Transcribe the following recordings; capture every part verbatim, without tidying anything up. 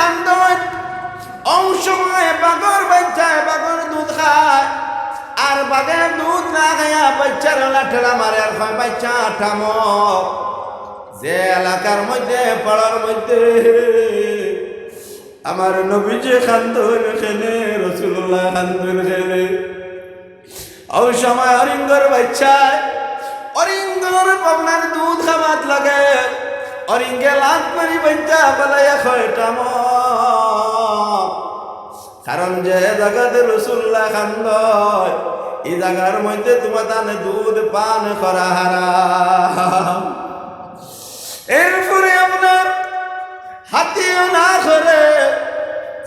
কান্দইন। অউ সময় বাঘর বাইচ্চায় বাঘর দুধ খায়, আর বাঘে দুধ না খাইয়া বাইচ্চারে লাঠেলা মারে আর কয়, "বাইচ্চা, থামো।" যে এলাকার মধ্যে, পাড়ার মধ্যে আমার নবীজি কান্দইন কেনে, রাসুলুল্লায় কান্দইন কেনে, অউ সময় হরিঙ্গর বাইচ্চায় হরিঙ্গর পাওনার দুধ খাওয়াত লাগে। হরিঙ্গে লাত মারি বাইচ্চা ফালাইয়া কয়, "থামো।" কারণ যে জাগাত রাসুলুল্লায় কান্দইন, ই জাগার মধ্যে তুমাতানে দুধ পান করা হারাম। এরপরে আপনার হাতিও না করে,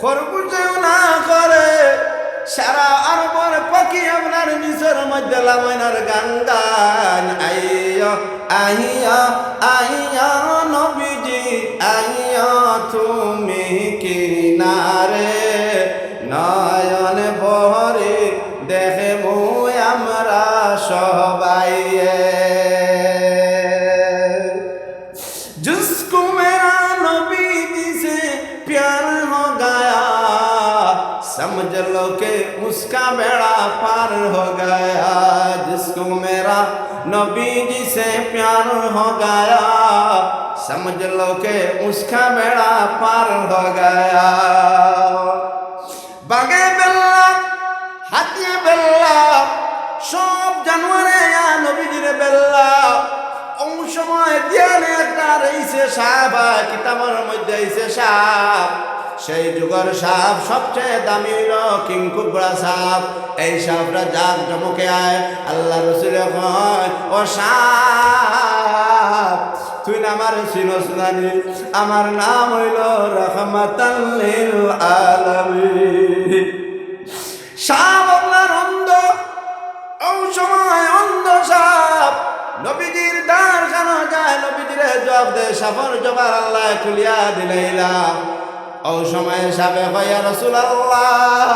খরগোশেও না করে, সারা আরবর পাখি আপনার নিচর মধ্যে লামাইন আর গান গাইন, "আইয়া, আইয়া, আইয়া নবীজি, আইয়া তুমি কিনারে, নয়ন ভরে দেখবো আমরা সবাইয়ে।" जिसको मेरा नबी जी से प्यार हो गया, समझ लो कि उसका बेड़ा पार हो गया। जिसको मेरा नबी जी से प्यार हो गया, समझ लो कि उसका बेड़ा पार हो गया। বাঘে বেল্লা, হাতিয়ে বেল্লা, সব জানোয়ারে ইয়া নবীজিরে বেল্লা। অউ সময় দিয়ানে একটা রইছে সাপ, কিতাবর মধ্যে আইছে সাপ। সেই যুগর সাপ সবচেয়ে দামি অইলো কিং কোবরা সাপ। এই সাপটা জাক জমকে আয়, আল্লার রসুলে কয়, "ও সাপ, তুই না আমারে চিনস না নি? আমার নাম অইলো রাহমাতাল লিল আলামিন।" সাপ আপনার অন্ধ, অউ সময় অন্ধ সাপ নবীজির দ্বার খানো যায়, নবীজিরে জবাব দেয়, সাপর জবান আল্লায় খুলিয়া দিলাইলা। অউ সময় সাপে কয়, "ইয়া রাসুলুল্লাহ,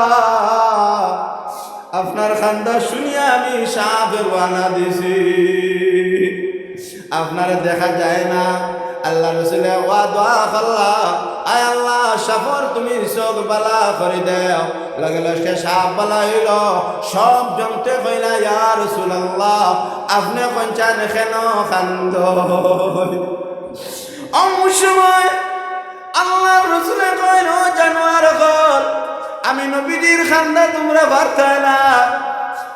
আপনার কান্দা শুনিয়া আমি সাপে রওয়ানা দিছি।" আপনারে দেখা যায় না। আল্লার রসুলে ওয়া দোয়া করলা, "আয় আল্লাহ, সাপর তুমি চউখ ভালা করি দেও।" লগে লগে সাপ ভালা অইলো। সব জন্তুয়ে কইলা, "ইয়া রাসুলুল্লাহ, আপনে কইনচাইন কেনে কান্দইন?" অউ সময় আল্লার রসুলে কইন, "ও জানোয়ার অকল, আমি নবীজির কান্দা তুমরা পারতায় না।"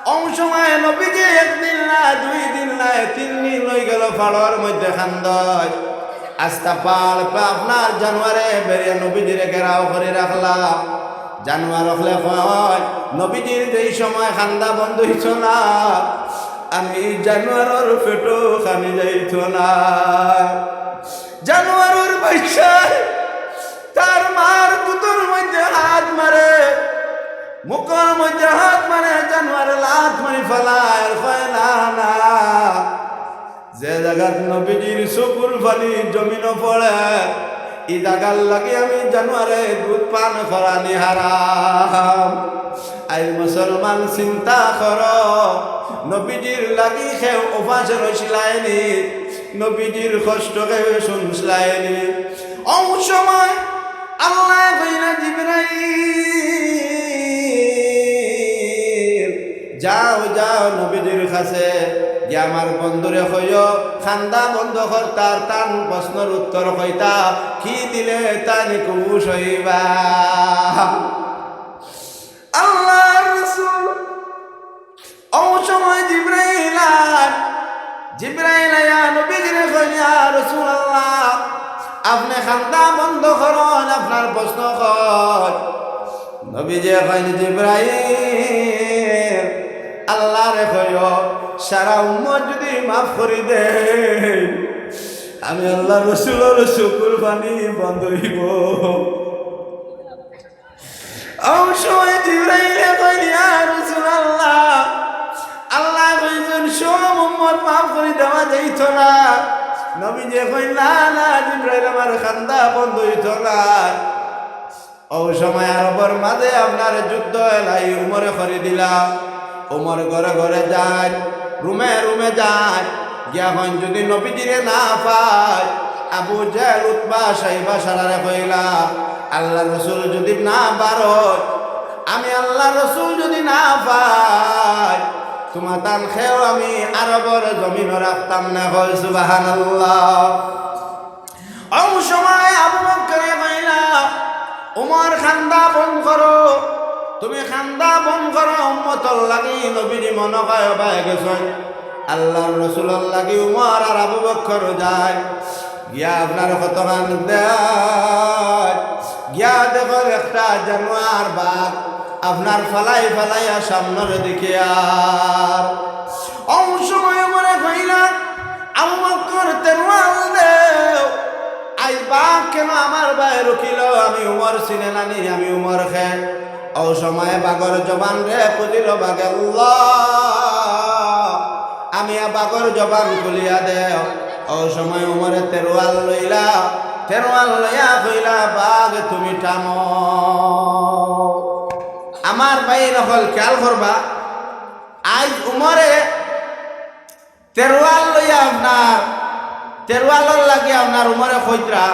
অউ সময় নবীজি একদিন না, দুই দিন না, তিন দিন অইগেলো পাড়র মধ্যে কান্দইন। আস্তা পাড় আপনার জানোয়ারে বেড়িয়া নবীজিরে ঘেরাও করি রাখলা। জানোয়ার অকলে কয়, "নবীজির যেই সময় কান্দা বন্ধ অইতো না, আমি জানোয়ারর পেটো পানি যাইতো না।" জানোয়ারর বাইচ্চায় তার মার দুধর মধ্যে হাত মারে, মুখর মধ্যে হাত মারে, জানোয়ারে লাত মারি ফালায়, আর কয়, "না, না, যে জাগাত নবীজির চকুর পানি জমিনো পড়ে, ই জাগার লাগি আমি জানোয়ারে দুধ পান করানি হারাম।" আইজ মুসলমান চিন্তা করো, নবীজির লাগি কেউ উপাসে রইছিলায়নি, নবীজির কষ্ট কেউ শুনছিলায়নি। অউ সময় আল্লায় কইলা, "জিবরাইল, যাও, যাও নবীজির কাছে গিয়া আমার বন্ধুরে কইও, কান্দা বন্ধ করতা, তান প্রশ্নর উত্তর কইতা, কি দিলে তাইন খুশ অইবা।" আল্লার রসুল অউ সময় জিবরাইল আইন, জিবরাইল আইয়া নবীজিরে কইন, "ইয়া রাসুলুল্লাহ, আপনে কান্দা বন্ধ করইন, আপনার প্রশ্ন কইন।" নবীজিয়ে কইন, "জিবরাইল, আল্লারে কইও, সারা উম্মত যুদি মাফ করি দেইন, আমি আল্লার রসুলর চকুর পানি বন্ধ অইবো।" অউ সময় জিবরাইলে কইন, "ইয়া রাসুলুল্লাহ, আল্লায় কইছইন সব উম্মত মাফ করি দেওয়া যাইতো না।" নবীজিয়ে কইন, "না, না, জিবরাইল, আমার কান্দা বন্ধ অইতো না।" অউ সময় আরবর মাঝে আপনার যুদ্ধ এলাই উমরে করি দিলা। উমর ঘরে ঘরে যাইন, রুমে রুমে যাইন, গিয়া কইন, "যুদি নবীজিরে না পাই, আবু জেহেল, উতবা, শাইবা সারারে কইলা, "আল্লার রসুল যুদি না বারইন, আমি আল্লার রসুল যুদি না পাই, তুমাতান কেউ আমি আরবর জমিনো রাখতাম না।" কও সুবহানাল্লাহ। অউ সময় আবু বকরে কইলা, "উমর, কান্দা বন্ধ করো, তুমি কান্দা বন্ধ করো, উম্মতর লাগি নবীজি মনো কয় বায় গেছইন।" আল্লার রসুলর লাগি উমর আর আবু বকর যায়। গিয়া আপনার কতখান দেয়, গিয়া দেখইন একটা জানোয়ার বাঘ আপনার ফালাই ফালাইয়া সামনর দিকে। আর অউ সময় উমরে কইলা, "আবু বকর, তেরোয়াল দেও, আইজ বাঘ কেনে আমার বায় রুকিলো, আমি উমর চিনে না নি, আমি উমর কে।" অউ সময় বাঘর জবানরে খুলিলো বাঘে, "আল্লাহ, আমি আ বাঘর জবান খুলিয়া দেও।" অউ সময় উমরে তেরোয়াল লইলা, তেরোয়াল লইয়া কইলা, "বাঘ তুমি থামো।" আমার ভাইর অকল খেয়াল করবা, আইজ উমরে তেরোয়াল লইয়া আপনার, তেরোয়ালর লাগি আপনার উমরে কইতরা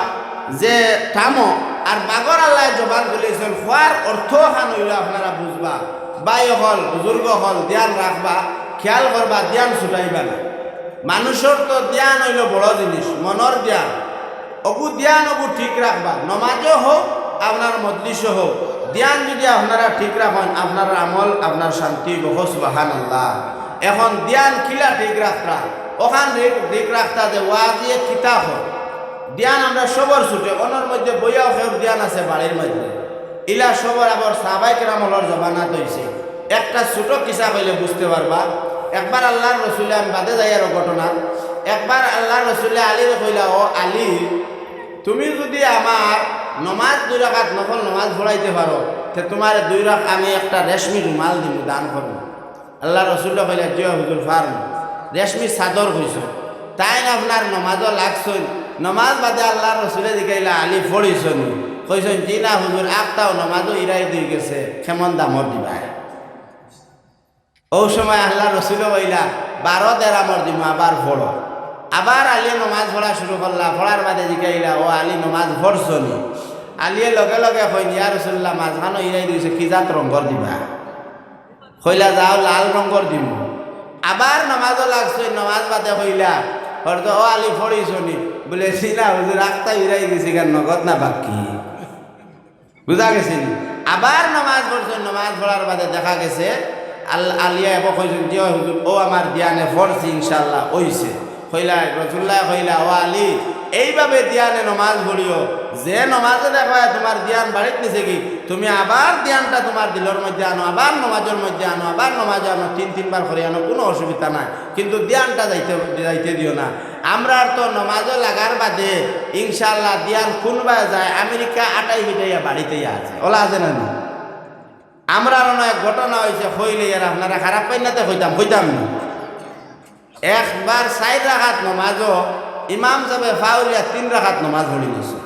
যে থামো, আর বাঘর আল্লায় জবান খুলিছইন, কওয়ার অর্থ খান অইলো আপনারা বুঝবা। ভাই অকল, বুজুর্গ অকল, ধ্যান রাখবা, খেয়াল করবা, ধ্যান ছুটাইবা না। মানুষর তো ধ্যান অইলো বড় জিনিস, মনর ধ্যান। অগু ধ্যান অগু ঠিক রাখবা, নমাজও হউক, আপনার মজলিসও হউক, ধ্যান যুদি আপনারা ঠিক রাখইন, আপনার আমল, আপনার শান্তি অইবো। কও সুবহানাল্লাহ। এখন ধ্যান কিলা ঠিক রাখতা, অখান ঠিক, ঠিক রাখতা যে ওয়াজিয়ে কিতা কয়। ধ্যান আমরা সবর ছুটে, অনর মধ্যে বইয়াও কেউর ধ্যান আছে বাড়ির মধ্যে। ইলা সবর আবার সাহাবায়ে কেরাম অকলর জমানাত অইছে। একটা ছুটো কিসা কইলে বুঝতে পারবা। একবার আল্লার রসুলে, আমি বাদে যাইয়ার অউ ঘটনা, একবার আল্লার রসুলে আলীরে কইলা, "ও আলী, তুমি যুদি আমার নমাজ দুই রাকাত নফল নমাজ পড়াইতে পারো, তে তুমারে দুই রাক-, আমি একটা রেশমি রুমাল দিমু, দান করমু।" আল্লার রসুলে কইলা, "জি অয় হুজুর, পারমু।" রেশমি চাদর কইছইন। তাইন আপনার নমাজও লাগছইন। নমাজ বাদে আল্লার রসুলে জিকাইলা, "আলী, পড়িছো নি?" কইছইন, "জি না হুজুর, আখতাও নমাজও ইরাই দিগেছে, কেমন দামর দিবায়?" অউ সময় আল্লার রসুলে কইলা, "বারো দেরামর দিমু, আবার পড়ো।" আবার আলীয়ে নমাজ পড়া শুরু করলা, পড়ার বাদে জিকাইলা, "ও আলী, নমাজ পড়ছো নি?" আলীয়ে লগে লগে কইন, "ইয়া রাসুলুল্লাহ, মাঝখানো ইরাই দিগেছে, কি জাত রঙ্গর দিবা?" কইলা, "যাও, লাল রঙ্গর দিমু।" আবার নমাজও লাগছইন, নমাজ বাদে কইলা, "হরত ও আলী, পড়িছো নি?" বুলে, "জি না হুজুর, আখতা ইরাই গেছি, কেন নগদ না বাকি?" বুঝা গেছে নি? আবার নমাজ পড়ছইন, নমাজ পড়ার বাদে দেখা গেছে আল-, আলীয়ে এবার কইছইন, "জি অয় হুজুর, অউ আমার ধ্যানে পড়ছি, ইনশাআল্লাহ অইছে।" কইলা, রসুলুল্লায় কইলা, "ও আলী, এইভাবে ধ্যানে নমাজ পড়িও, যে নমাজে দেখবায় তুমার ধ্যান বাড়িত নিছে গি, তুমি আবার ধ্যানটা তুমার দিলর মধ্যে আনো, আবার নমাজর মধ্যে আনো, আবার নমাজে আনো, তিন তিনবার করি আনো, কুনু অসুবিধা নাই, কিন্তু ধ্যানটা যাইতে, যাইতে দিও না।" আমরার তো নমাজও লাগার বাদে ইনশাআল্লাহ ধ্যান কুনবায় যায়, আমেরিকা আটাই পিটাইয়া বাড়িতেই আছে, অলা আছে না নি? আমরার অনো এক ঘটনা অইছে, কইলে আর আপনারা খারাপ পাইন না তে কইতাম, কইতাম নি। একবার চাইর রাকাত নমাজও ইমাম সাবে ফাউরিয়া তিন রাকাত নমাজ পড়ি নিছে।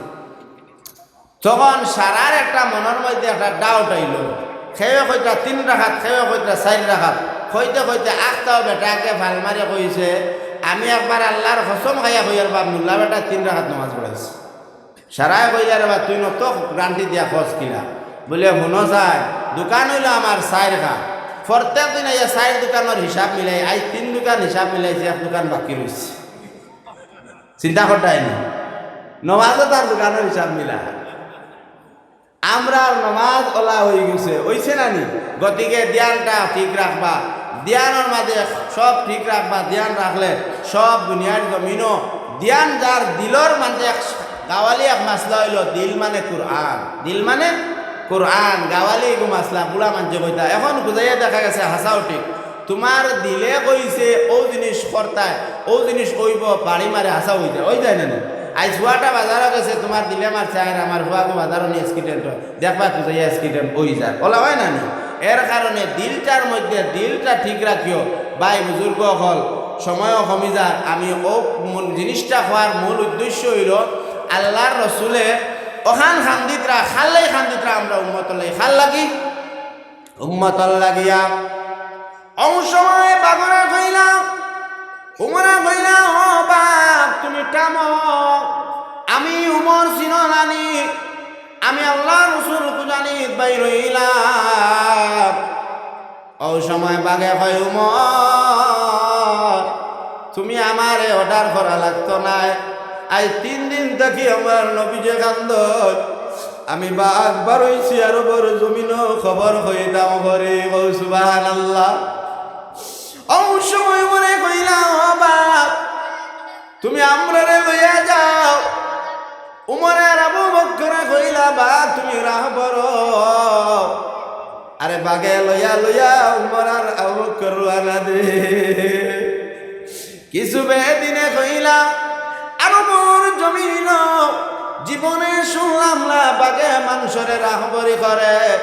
তখন সারার একটা মনর মধ্যে একটা doubt আইলো, কেউ কইতরা তিন রাকাত, কেউ কইতরা চাইর রাকাত। কইতে কইতে আখতাও বেটাকে ফাল মারি কইছে, "আমি একবার আল্লার কসম খাইয়া কইয়ার বা, মোল্লা বেটায় তিন রাকাত নমাজ পড়াইছে।" সারায় কইলা, "রে বা, তুই নত গ্যারান্টি দিয়া কস কিলা?" বুলে, "হুনো চাই, দোকান অইলো আমার চাইরখান, প্রত্যেক দিন আইয়া চাইর দোকানর হিসাব মিলাই, আইজ তিন দোকান হিসাব মিলাইছি, এক দোকান বাকি রইছে।" চিন্তা করতায় নি, নমাজও তার দোকানর হিসাব মিলা। আমরার নমাজ অলা অইগেছে, অইছে না নি? গতিকে ধ্যানটা ঠিক রাখবা। ধ্যানর মাঝে সব ঠিক রাখবা, ধ্যান রাখলে সব দুনিয়ার জমিনো ধ্যান যার দিলর মাঝে এক গাওয়ালি এক মাসলা অইলো, দিল মানে কুরআন, দিল মানে কুরআন, গাওয়ালি এগু মাসলা, বুড়া মানষে কইতা। এখন বুঝাইয়া দেখা গেছে হাছাউ ঠিক। তুমার দিলে কইছে, "অউ জিনিস করতায়, অউ জিনিস অইবো", বাড়ি মারে হাছা অইযায়, অইযায় না নি? আইজ ফুয়াটা বাজারো গেছে, তুমার দিলে মারছে, আর আমার ফুয়াগু বাজারো নি accident অয়, দেখবা তুজাইয়া accident অইযার, অলা অয় না নি? এর কারণে দিলটার মধ্যে দিলটা ঠিক রাখিও, ভাই বুজুর্গ অকল, সময়ও কমি যার। আমি অউ মূল জিনিসটা কওয়ার মূল উদ্দেশ্য অইলো, আল্লার রসুলে অখান কান্দিতরা, কার লাগি কান্দিতরা, আমরা উম্মতর লাগি, কার লাগি? উম্মতর লাগিয়া। অউ সময় বাঘরে কইলা, উমরে কইলা, "ও বাঘ, তুমি থামো, আমি উমর চিনো নানি, আমি আল্লার রসুল খুজানিত বাইর অইলাম। অউ সময় বাঘে কয়, "উমর, তুমি আমারে অর্ডার করা লাগতো নায়। আইজ তিন দিন থাকি আমার নবীজি কান্দইন। আমি বাঘ বারইছি আরবর জমিনো খবর কইতাম করি।" কও সুবহানাল্লাহ। অউ সময় উমরে কইলা, "ও বাঘ, তুমি আমরারে লইয়া যাও।" উমরে আর আবু বক্করে কইলা, "বাঘ, তুমি রাহবর।" আরে বাঘে লইয়া লইয়া উমর আর আবু বক্কর রওয়ানা দে। কিছু বেদিনে কইলা, "আরবর জমিনো জীবনে শুনলাম না বাঘে মানষরে রাহবরি করে।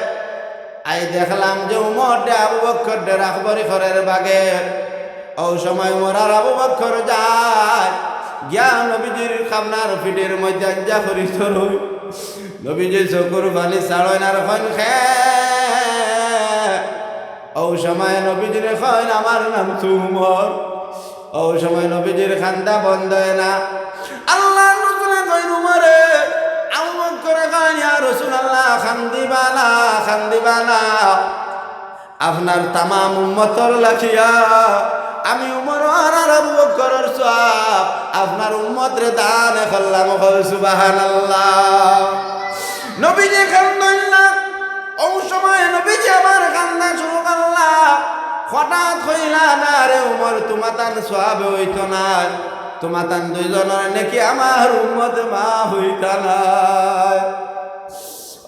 আইজ দেখলাম যে উমর দে আবু বক্কর দে রাহবরি করের বাঘে।" অউ সময় উমর আর আবু বক্কর যায়, গিয়া নবীজির কান্দার পিঠির মধ্যে আঞ্জা করি ধরইন। নবীজি চকুর পানি ছাড়ইন আর কইন, "কে?" অউ সময় নবীজিরে কইন, "আমার নাম তো উমর।" অউ সময় নবীজির কান্দা বন্ধ অয় না। আল্লার রসুলে কইন, "উমরে।" আবু বক্করে কইন, "ইয়া রাসুলাল্লাহ, কান্দিবা না, কান্দিবা না। আপনার তামাম উম্মতর লাগিয়া আমি উমর আর আবু বক্করর সওয়াব আপনার উম্মতরে দান করলাম।" কও সুবহানাল্লাহ। নবীজি কান্দইন না। অউ সময় নবীজি আবার কান্দা শুরু করলা। হঠাৎ কইলা, "না রে উমর, তুমাতান সওয়াবে অইতো নায়, তুমাতান দুইজনর নেকি আমার উম্মতে মাফ অইতা নায়।"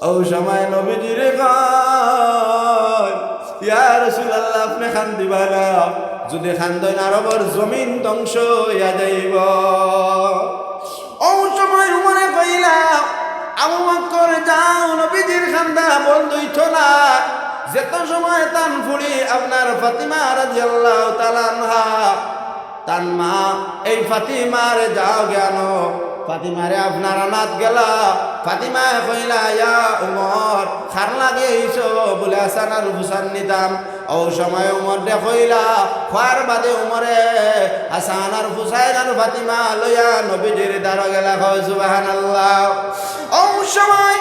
অউ সময় নবীজিরে কইন, "ইয়া রাসুলাল্লাহ, আপনে কান্দিবা না, যুদি কান্দইন আরবর জমিন ধ্বংস অইয়া যাইবো।" অউ সময় উমরে কইলা, "আবু বক্কর যাও, নবীজির কান্দা বন্ধ অইতো না।" যেত সময় তান ফুড়ি আপনার ফাতিমা রাদিয়াল্লাহু তাআলা আনহা, তান মা, এই ফাতিমারে যাও গিয়া আনো। ফাতিমারে আপনার আনাত গেলা। ফাতিমায় কইলা, "ইয়া উমর, কার লাগি আইছো?" বুলে, "হাসান আর হুসাইন নিতাম।" অউ সময় উমর দে কইলা, কওয়ার বাদে উমরে হাসান আর হুসাইন আর ফাতিমা লইয়া নবীজির দ্বারো গেলা। কও সুবহানাল্লাহ। অউ সময়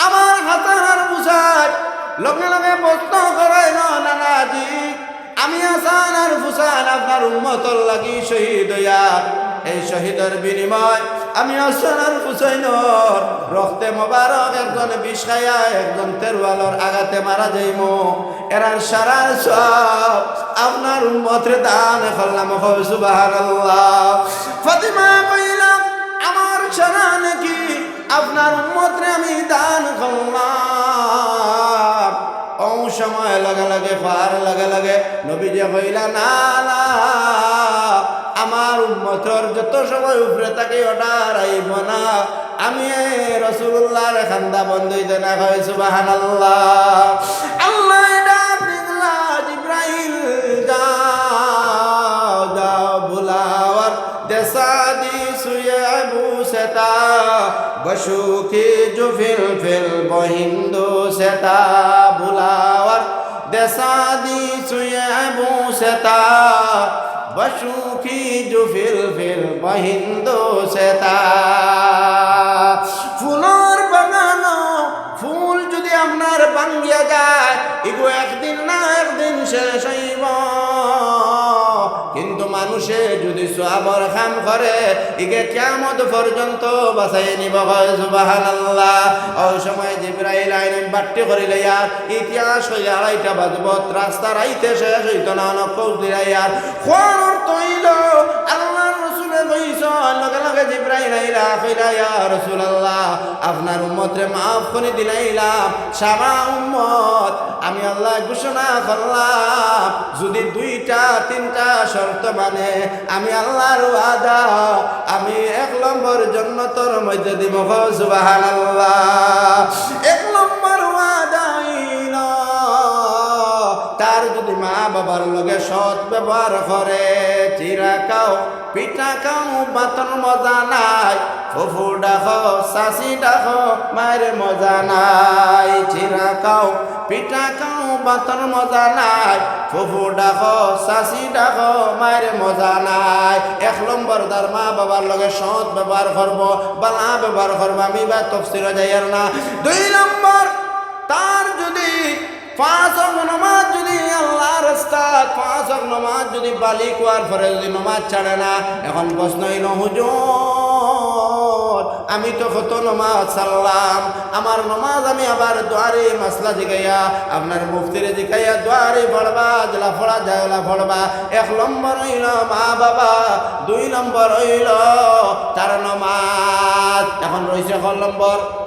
আমার হাসান আর হুসাইন লগে লগে প্রশ্ন করইন, "নানাজি, আমি হাসান আর হুসাইন আপনার উম্মতর লাগি শহীদ অইয়ার, এই শহীদর বিনিময় আমি হাসান আর হুসাইনর রক্তে মোবারক একজন বিষ খাইয়া, একজন তেরওয়ালর আঘাতে মারা যাইমু, এরার সারার সওয়াব আপনার উম্মতরে দান করলাম।" কও সুবহানাল্লাহ। ফাতিমায় কইলা, "আমার সারা নেকি আপনার উম্মতরে আমি দান করলাম।" অউ সময় লগে লগে, কওয়ার লগে লগে নবীজি কইলা, "না, না, আমার উম্মতর যেত সময় উপরে থাকি অর্ডার আইবো না, আমি রাসুলুল্লাহর কান্দা বন্ধ অইতো না।" কও সুবহানাল্লাহ। আল্লায় ডাক দিলা, "জিব্রাইল, যাও, যাও, বুলাওয়ার দেশাদি সুয়ে বুসেতা, বসু কি জুফিল ফিল বহিন্দু সেতা, বুলাওয়ার দেশাদি সুয়ে বুসেতা, বসু কি জুফিল ফিল বহিন্দু সেতা।" ফুলর বাগানো ফুল যুদি আপনার ভাঙ্গিয়া যায়, ইগু একদিন না একদিন শেষ অইবো। কিন্তু মানষে যুদি সওয়াবর কাম করে, ইগে কিয়ামত পর্যন্ত বাচাই নিবো। কও সুবহানাল্লাহ। অউ সময় জিব্রাইল আইন বাট্টি করি লইয়ার, ইতিহাস অইয়া আড়াইটা বাজবো, রাস্তা রাইতে শেষ অইতো না, অনক কৌশ দিলাইয়ার। কওয়ার অর্থ অইলো, আল্লার রসুলে কইছইন, লগে লগে জিব্রাইল আইলা, কইলা, "ইয়া রাসুলাল্লাহ, আপনার উম্মতরে মাফ করি দিলাইলাম, সারা উম্মত আমি আল্লায় ঘোষণা করলাম, যুদি দুইটা তিনটা শর্ত মানে, আমি আল্লার ওয়াদা, আমি এক নম্বর জন্নতর মধ্যে দিমু।" কও সুবহানাল্লাহ। এক নম্বর ওয়াদা অইলো, তার যুদি মা বাবার লগে সৎ ব্যবহার করে, চিরা খাও, পিঠা খাও, ভাতর মজা নাই, ফুফু ডাকো, চাচি ডাকো, মায়ের মজা নাই, চিরা খাও, পিঠা খাও, ভাতর মজা নাই। ফুফু ডাকো, চাচি ডাকো, মায়ের মজা নাই। এক নম্বর, তার মা বাবার লগে সৎ ব্যবহার করবো, বালা ব্যবহার করবো। আমি বা তফসিরো যাইয়ার না। দুই নম্বর, তার যদি পাঁচ ওয়াক্ত নামাজ যদি আল্লাহর রাস্তাত, পাঁচ ওয়াক্ত নামাজ যদি বালিক অওয়ার পরে যদি নামাজ ছাড়ে না, এখন প্রশ্ন অইলো, "হুজুর, আমি তো কত নামাজ ছাড়লাম, আমার নামাজ আমি আবার দুয়ারে মাসলা জিগাইয়া, আপনার মুফতিরে জিগাইয়া দুয়ারে পড়বা, যেলা পড়া যায় ওলা পড়বা।" এক নম্বর অইলো মা বাবা, দুই নম্বর অইলো তার নামাজ। এখন রইছে ক নম্বর?